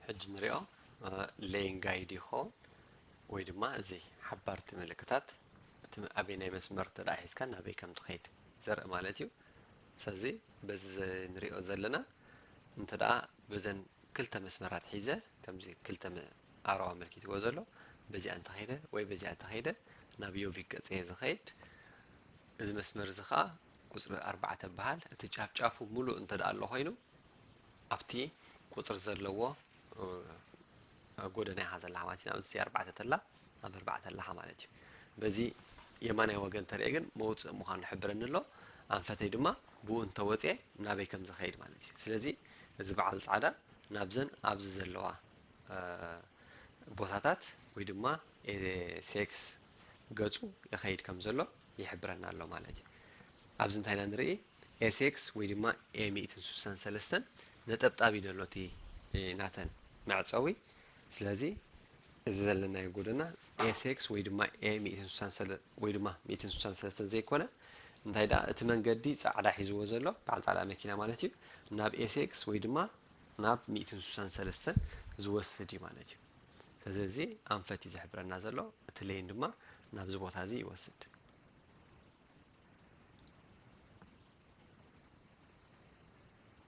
ሕጂ ንሪኦ ሌን ጋይድ ይኸውን ወይ ድማ እዚ ሓባርቲ ምልክታት እቲ ኣበየናይ መስመር እንተ ደኣ ሒዝካ ናበይ ከም ትኸይድ ዘርኢ ማለት እዩ። ስለዚ በዚ ንሪኦ ዘለና እንተ ደኣ በዘን ክልተ መስመራት ሒዘ ከምዚ ክልተ ኣሮ ኣመልኪትዎ ዘሎ በዚኣ እንተኸይደ ወይ በዚኣ እንተኸይደ ናብ ዮቪክ ገፅ እየ ዝኸይድ። እዚ መስመር እዚ ከዓ ቁፅሪ ኣርባዕተ በሃል። እቲ ጫፍ ጫፉ ሙሉእ እንተ ደኣ ኣሎ ኮይኑ ኣብቲ ቁፅሪ ዘለዎ ጎደና ኢኻ ዘለኻ ማለት እዩ። ንኣብነት ኣርባዕተ ተላ ናብ ኣርባዕተ ኣለኻ ማለት እዩ። በዚ የማናይ ወገን ተሪኤ ግን መውፅእ ምዃኑ ይሕብረኒ ኣሎ። ኣንፈተይ ድማ ብኡ እንተወፅኤ ናበይ ከም ዝኸይድ ማለት እዩ። ስለዚ እዚ በዓል ፃዕዳ ናብዘን ኣብዚ ዘለዋ ቦታታት ወይ ድማ ኤስኤክስ ገፁ ይኸይድ ከም ዘሎ ይሕብረና ኣሎ ማለት እዩ። ኣብዚ እንታይ ኢና ንርኢ? ኤስኤክስ ወይ ድማ ኤ ሚእትን ስሳን ሰለስተን ነጠብጣብ እዩ ዘሎ እቲ ናተን መዕፀዊ። ስለዚ እዚ ዘለናዮ ጎደና ኤስኤክስ ወይ ድማ ኤ ሚእትን ስሳን ሰለ ወይ ድማ ሚእትን ስሳን ሰለስተን ዘይኮነ እንታይ ደኣ እቲ መንገዲ ፃዕዳ ሒዝዎ ዘሎ በዓል ፃዕዳ መኪና ማለት እዩ ናብ ኤስኤክስ ወይ ድማ ናብ ሚእትን ስሳን ሰለስተን ዝወስድ እዩ ማለት እዩ። ስለዚ እዚ ኣንፈት እዩ ዝሕብረና ዘሎ፣ እቲ ሌን ድማ ናብዚ ቦታ እዚ ይወስድ።